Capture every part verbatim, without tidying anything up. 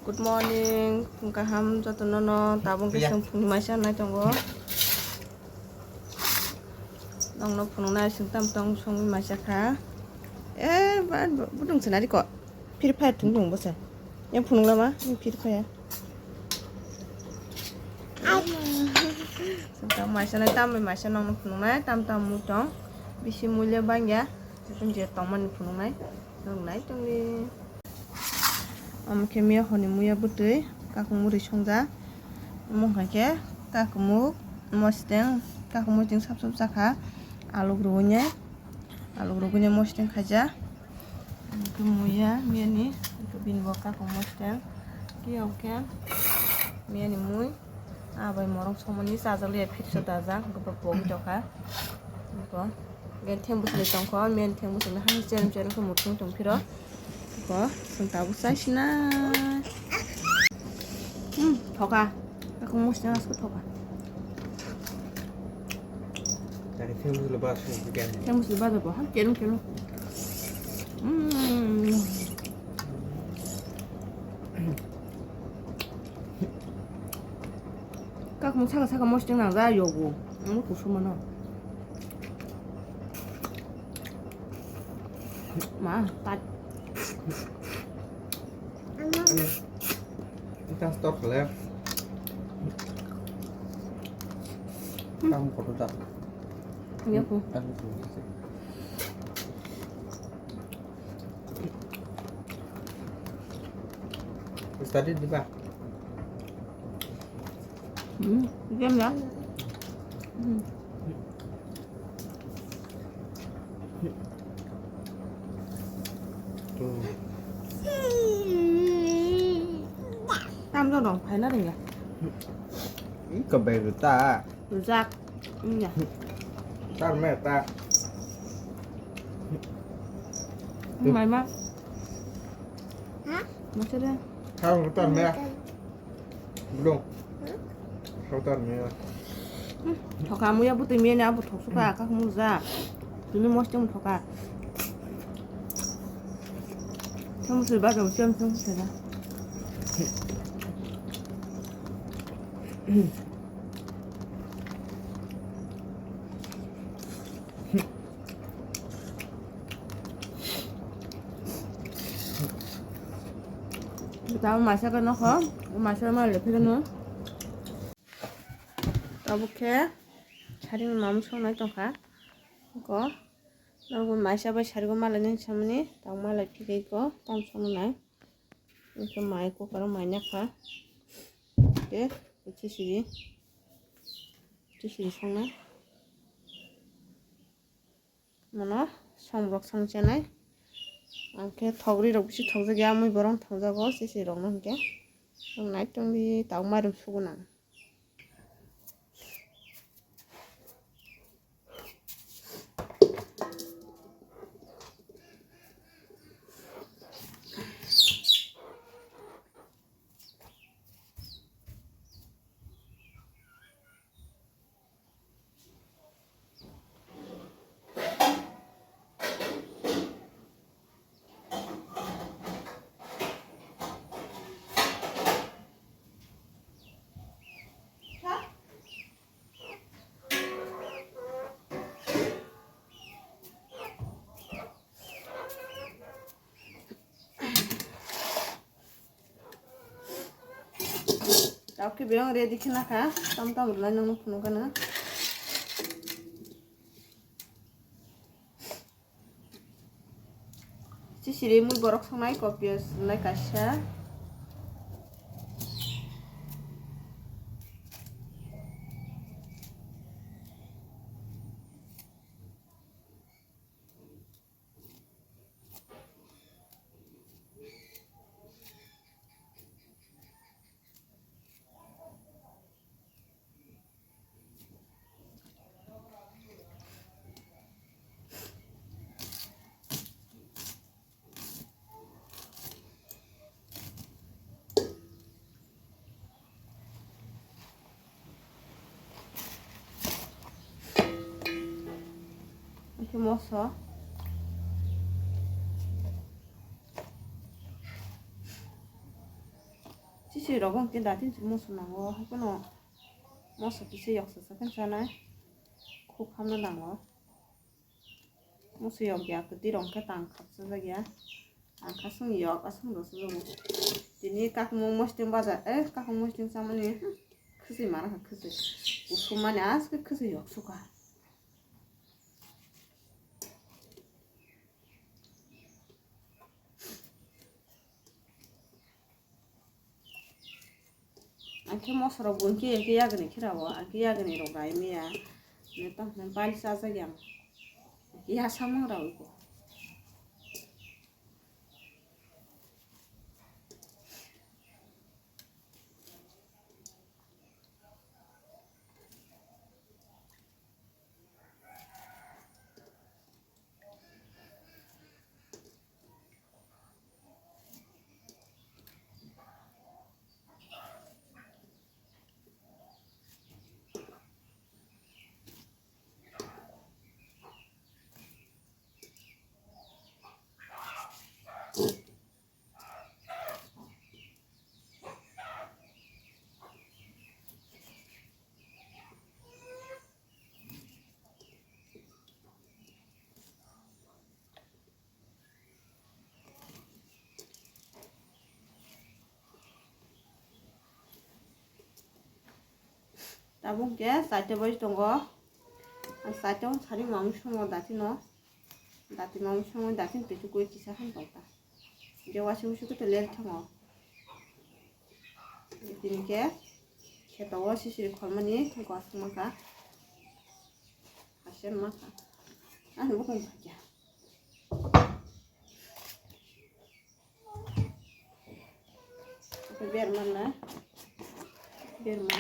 Good morning, phung kaham jotono no, tabuk khe chwng phungni maisa nai tongo. Nongno phunuknai chwng tam tong songwi maisa kha. Eh, ba, budung swnari ko. Phir phai thung thung bwsa. Yang phunuk lama, yang phir phai. Chwng tam maisa nai, tam bai maisa nongno phunuknai, tam tam mui tong. Bisi mui le bangya. Chwng je tongmani phunuknai. Nongnai tongdi. Omo khe miya hwnwi muya bwtwi kakung mwrwi songjak. Omo wngkha khe kakung muk mositeng, kakung mositeng sap sap chakha. Aluk rwui nai, aluk rwui nai mositeng khaijak. Omo khe muya miyani, omo khe bini bo kakung mositeng. Khe omo khe miyani mui. Ah, bai morong somani chajakliya phirsa dajak, gopo pogwi tongkha. Gopo. Gen theng bwswlwi tongkho, men theng bwswlwi hani cherem cherem khe muthung tong phiro. Gopo, chwng tabuk chaisina. Hmm, thoka. Kakung mosna asko thoka. Theng bwswlwi bas. Theng bwswlwi bas bo, ha, kerum kerum. Hmm. Kakung saka saka mositeng nangja yogo. Ang kusuma no. Ma, pat. Ita stok le. Kamu kotor tak? Iya, ku. Kamu kotor tak? Tadi di ba? Hmm, diam ya. Hmm. Tam do dong, phaina rwngya. Ih, kebai rwta. Rwjak. Iya. Tar me ta. Mai ma. Hah? Masa deh. Kau rwta me. Belum. Kau tar me. Thoka muya butui miyani abo thok suka aka khumuk ja. Tini mostem thoka. Thang sui ba jong siam thang sui ba. Tamo masa ka nokho, masa ma le phirno. Tabuk khe sari mamung songnai tongkha. Ko, nokbo maisa bai sarigo malai nini samani, tamo malai phikhe ko, tam songnai. Hwnkhe mai cooker o mai nakha. Khe, chichiri, chichiri songnai. Mono songrok song chenai. Ang khe thogri rok bisi thokjak ya, mui borok thokjago, sisi rok no hwnkhe. Ang nai tongdi, tau mairum sugo nang. Tauki biyang ready khna kha, tam tam rwlai nang phunuk gana. Chichiri mui borok songnai, kopios rwlai kaisa. Moso. Sisi rok hwnkhe datin se musu nango, haikhe no moso kisa yok se sakan sanai khuk hamna nango. Musu yok ya kwtwi rok khe tang khapsa jak ya. Ang khasung yok asung rok se jago. Tini kakung mosting baja, eh, kakung mosting samani khwswi mana kha khwswi. Usum mani aske khwswi yok suka. Angkhe mosra bo angkhe, angkhe yagni khera o, angkhe yagni rok rai maya. Ne tong ne bali sa jak yang. Angkhe ya samung rok iko. Tabuk khe chaita baji tongo. Ang chaita wng sari mamung somo datino. Dati mamung somo datin twi tukui kisa han tongta. Je washing machine khe to ler thango. Tini khe kheto o sisiri khormani khe kwasuk mankha. Hasen mankha. Ani bukung khaikya. Berma na. Berma.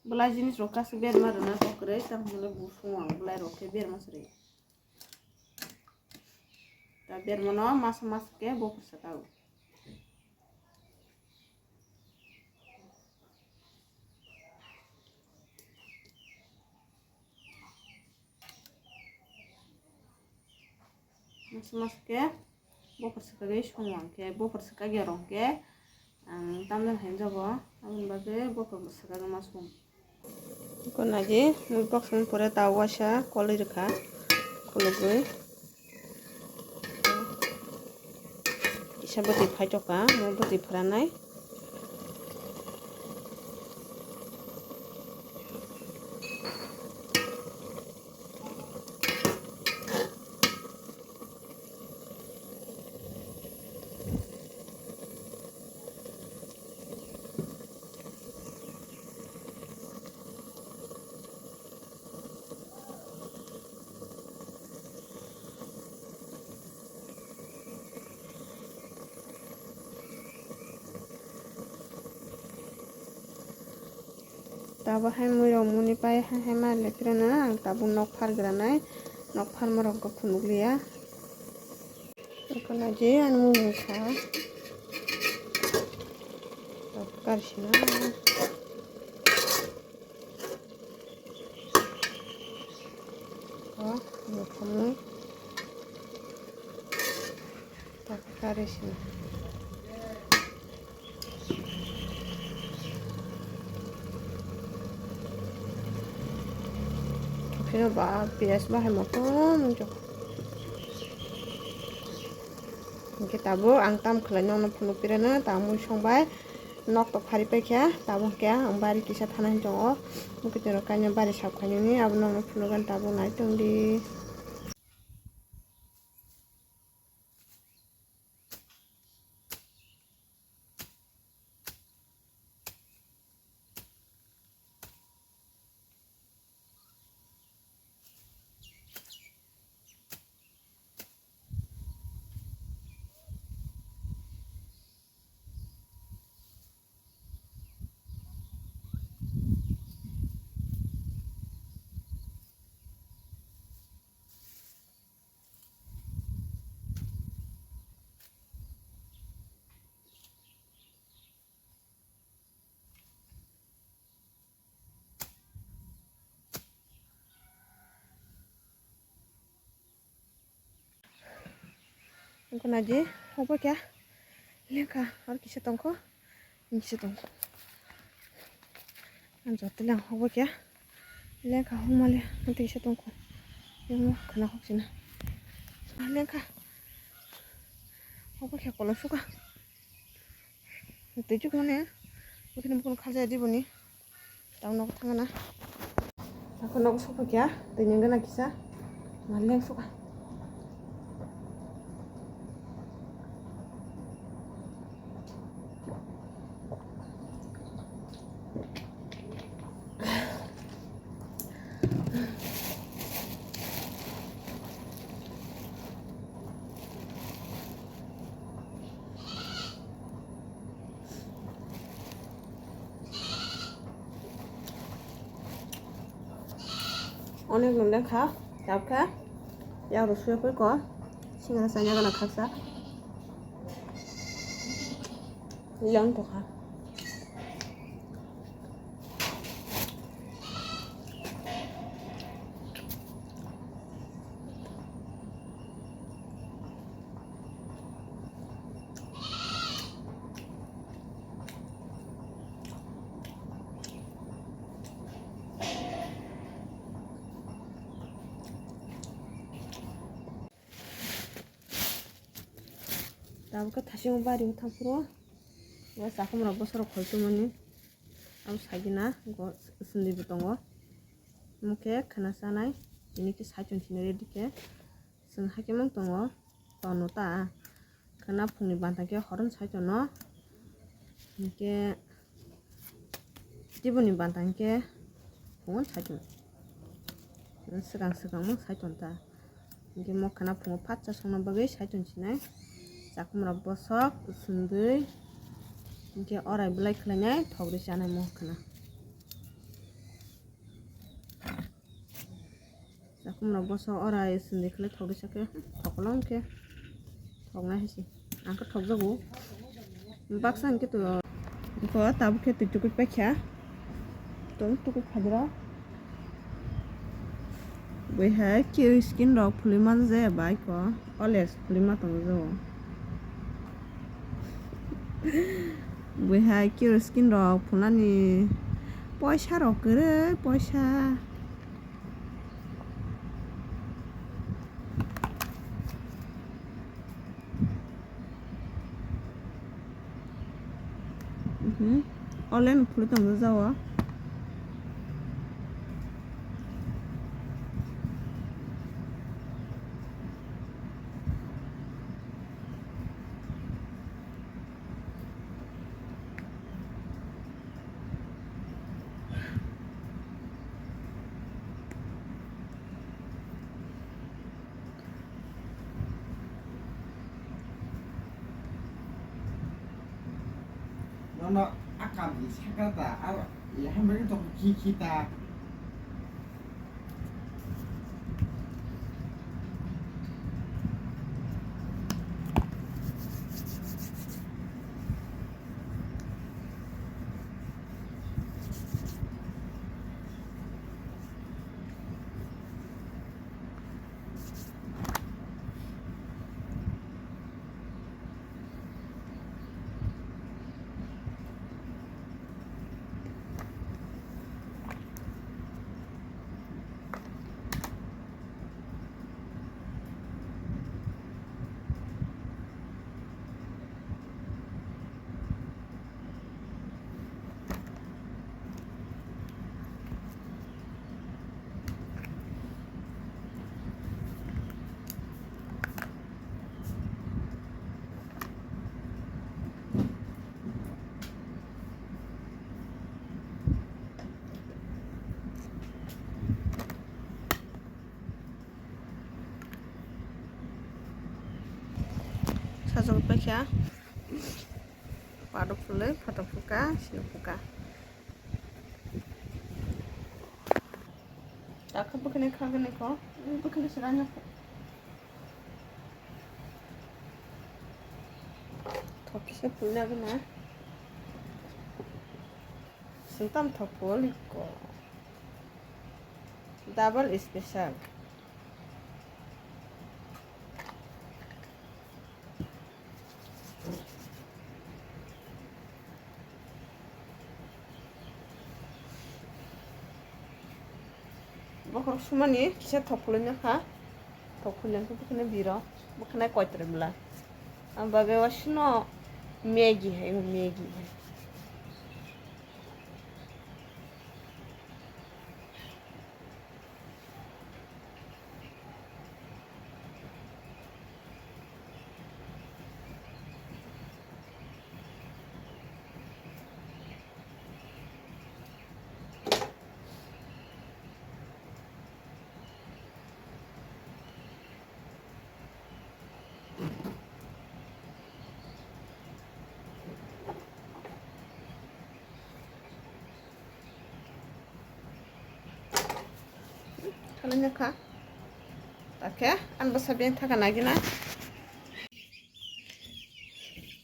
Belai jinis rok kaisa berma rwna kok kwrwi, tamo hwnle bo song ang belai rok khe berma se rw. Ta berma no masa masa khe bophor sa ta o. Mas mas khe bophor swkagwi song ang khe, bophor swkagya rong khe ang tamjani hai jago, aboni bagwi bophor swkagwi ma song. Iko naji mui box ni pore ta waisa kolwi rwkha, khulugwi. Kisa bwtwi phaitoka, mo bwtwi phwranai. Tabuk hai muirok muni pai hai hai ma le phirano ang tabuk nok phar granai, nok pharma rok khe phunuk liya. Eko naji ani mui wngkha. Tabuk karsina. O, nokhamwi. Tabuk karsina. Phino ba piyaj bahai motom wngkha. Hingke tabuk ang tam khlai nokno phunuk pirano, tabuk mui songbai nok tok phari paikha, tabuk hingke ang bari kisa thana hinwi tongo, mukitwi rok kainwi bari sap khainani, abo nokno phunukgani tabuk nai tongdi. Wngkha naidi, hokbai kha. Lengkha, aro kisa tongkho. Kisa tongkho. Ang joto leng hokbai kha. Lengkha hokmale, ang kisa tongkho. Yang khana hoksina. Lengkha. Hokbai kha kolom sukha. Twi chukmani. Bukhini bukhini khalsa diboni. Tamo nogo thangna. Ako nogo sokphaikha, twi nengana kisa. Maleng sokha. Onek nung lengkha, tabkha, yak rw suya pui ko, singra chanya gana khaksa, yang tokha. Tabuk khe thasingo bari wng thang phuru, o chakhum rok bwsarok khoi tongmani, abo sagina, go sundui bo tongo, omo khe khwna chanai, tini khe saichung sini ready khe. Chwng hakhe mung tongo, tono ta. Khwna phungni bantang khe horo saichung no. Hinkhe tibuni bantang khe phungo saichung. Swkang swkang mung saichung ta. Hinkhe mo khwna phungo phatsa songna bagwi saichung sinai. Chakhum rok bosok, sundui. Hinkhe orai belai khlainai, thok ri chanai mo khwna. Chakhum rok bosok orai sundui khlai thok ri sakhe, thok kolong khe thok nai hai se. Ang khe thok jago. Baksa hinkhe to ko tabuk khe twi tukui paikha. Tong tukui phadra. Bui hai khe skin rok phului man je bai ko. Oles phului ma tong jago. Bui hai khe skin rok phulani poisa rok kwrwi poisa. Mhm. Online phuru tong jao. Nono akam ni sakata, a, ya hamari to ki kita. Sajok paikha. Padok phulwi photo phuka, sino phuka. Takha bwkhani khagani ko, bwkhani siranya ko. Thokisa phulna gana. Sintam thok phul ko. Double special. Sumani kisa thok khulai nokha. Thok khulai khe bukhana biro. Bukhana koitrem la. Ang bagwi wasino Maggi hai, Maggi hai. Khalai nokha. Takhe, ang bwsa beng thaka nagina.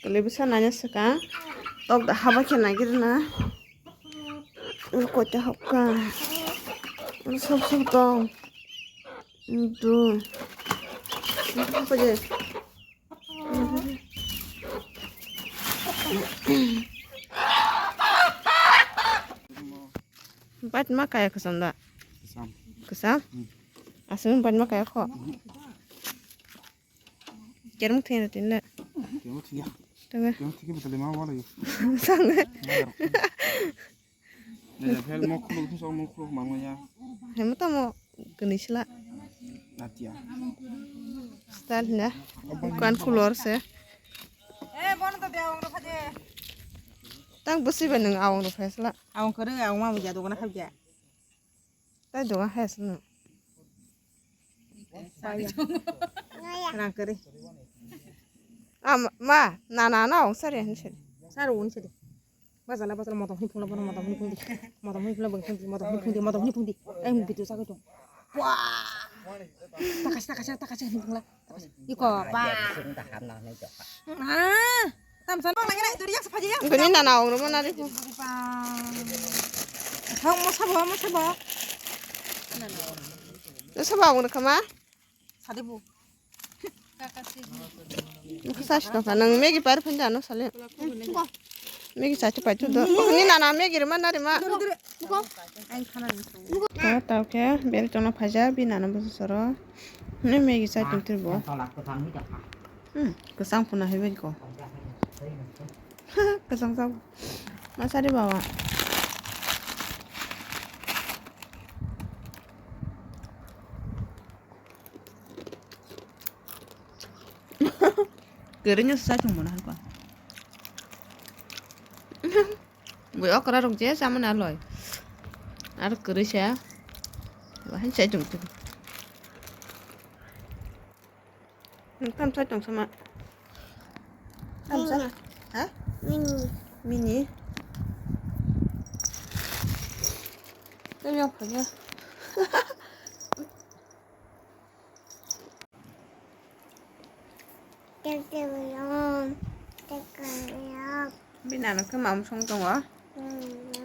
Kwlwi bwsa naina swkang. Tok da haba khe nagirna. Koita hokka. Sob sob tong. Dun. Apa je? Bat ma kaya khasam da? Khasam. Khasam? Hmm. Aswk bat ma kaya kho? Hmm. Kermuk thengya tin le? Kermuk thengya. Tengya. Kermuk thengya betul lima wala yo. Sang. Nila fel mo khuluk, so mo khuluk mangya. Hemo tamo kani sila. Atia. Style na. Kan khulor se. Eh, bono to dia ong ro phaje. Tang bwswi bai nwng awang ro phai sila. Awang kwrwi, awang ma buja dogana khabja. Tai dogan hai aswk no. Rang kwrwi. Ah, ma, ma, na, na, na, ong sari, hin sari. Sari, ong sari. Bajala, bajala, motom hini phungla, bono motom hini phungdi. Motom hini phungla, bong phungdi, motom hini phungdi, motom hini phungdi. Ai, mung bitu sagai tong. Wah. Takasi, takasi, takasi hini phungla. Iko, ba. Ah, tam san bang lagi na, itu dia sepaja ya. Gini nana ong rumah nari ku. Hong, mau sabo, mau sabo. Lu sabo ong rumah. Sadi bu. Nang Maggi par phan jano sale. Maggi sa chupai tu do. Ni nana Maggi rima nari ma. Dulu, dulu. Buko. Aing khana ni song. Buko. Tao khe bel chona phaja bi nana busu soro. Ni Maggi sa tu tu bo. Hmm, kwchang phuna hai bai ko. Kwchang sa. Ma sari bawa. Kwrwino sa chwng mano hai ba. Bui okra rok je chamani aloi. Ar kwrwi sa. Bahai sa chwng chwng. Tam sa chwng sama. Tam sa. Mini. Ha? Mini. Mini. Tam yang phanya. Bini ano khe mam song tongo.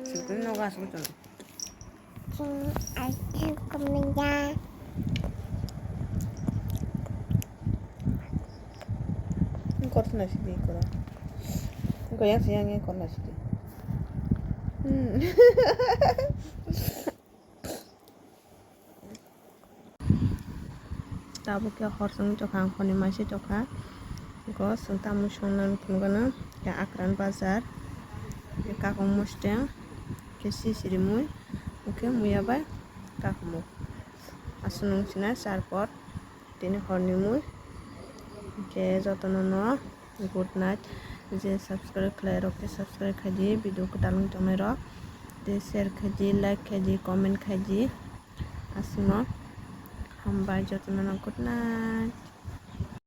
Sutwi nogo aswk tongo. Kor swnai sidi koro. Goyang se yang kor na sidi. Hmm. Tabuk khe hor chwng tongkha, ang hwnwi masa tongkha. Eko chwng tamni songna nukgo, khe Akran bazar, khe kakung mosteng, khe sisiri mui, hwnkhe muya bai kakumuk. Aswk nung sinai charpor tini horni mui, hwnkhe jotono no. Good night. Je subscribe khlai rok khe subscribe khai di, video kwtal wng tongnai rok. Tei share khai di, like khai di, comment khai di. Aswkno hambai jotono no, good night.